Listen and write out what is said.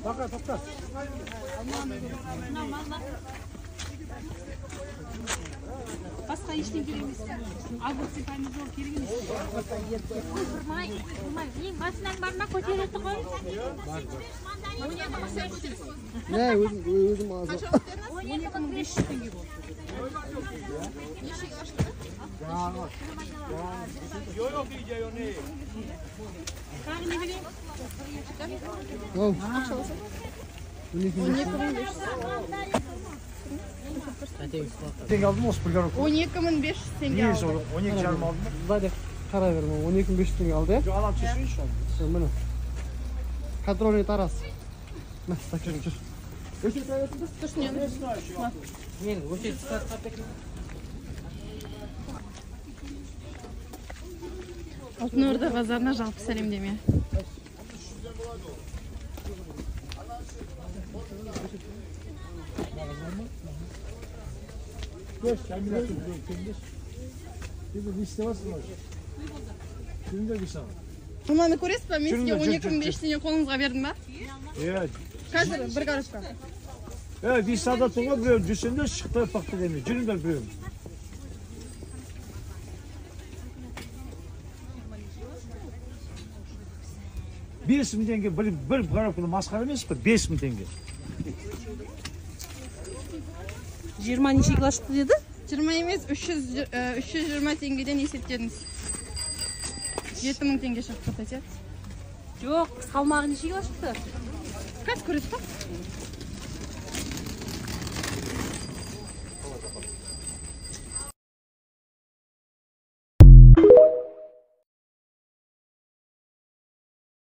Бақа, тоқта. Басқа ештеңе керек емес. Огурцы, помидор керек емес. Ой, бұрмай. Ең басынан бар ма көтереді ғой? Не, өзім аз. 12 500 теңге болды. Тағы не берейін? 12 500. Теңге алдым осы бір коробка. 12 500 теңге Не, алды. 12,5 алдым. Былай қарай бер, 12 500 теңге алды, Жоқ, аламын, шешейінші оны. иә? Міне. Контрольный Тараз. Мә, стакан жүр. Өшіріп тұра берсін бе? Мен өшіріп тұра. Алтын Орда базарына жалпы сәлемдеме. Енді не істеп жатсың? Жүріңдер bir саған. Мынаны көресіз ба? Мен сізге Жүріңдер, он жүр, екі мың бес жүз теңге қолыңызға бердім ба? Иә. Қазір бір коробка. Е, bir сағат тұр ғой, біреу жүрсеңдер шықты пақты демей. Жүріңдер біреу. 5000 теңге бір коробканы, масқара емес пе? 5000 теңге. 20 неше кило шықты деді? 20 емес, 320 теңгеден есептедіңіз. 7000 теңге шықты, тәте. Жоқ, салмағы неше кило шықты? Қазір көресіз ба?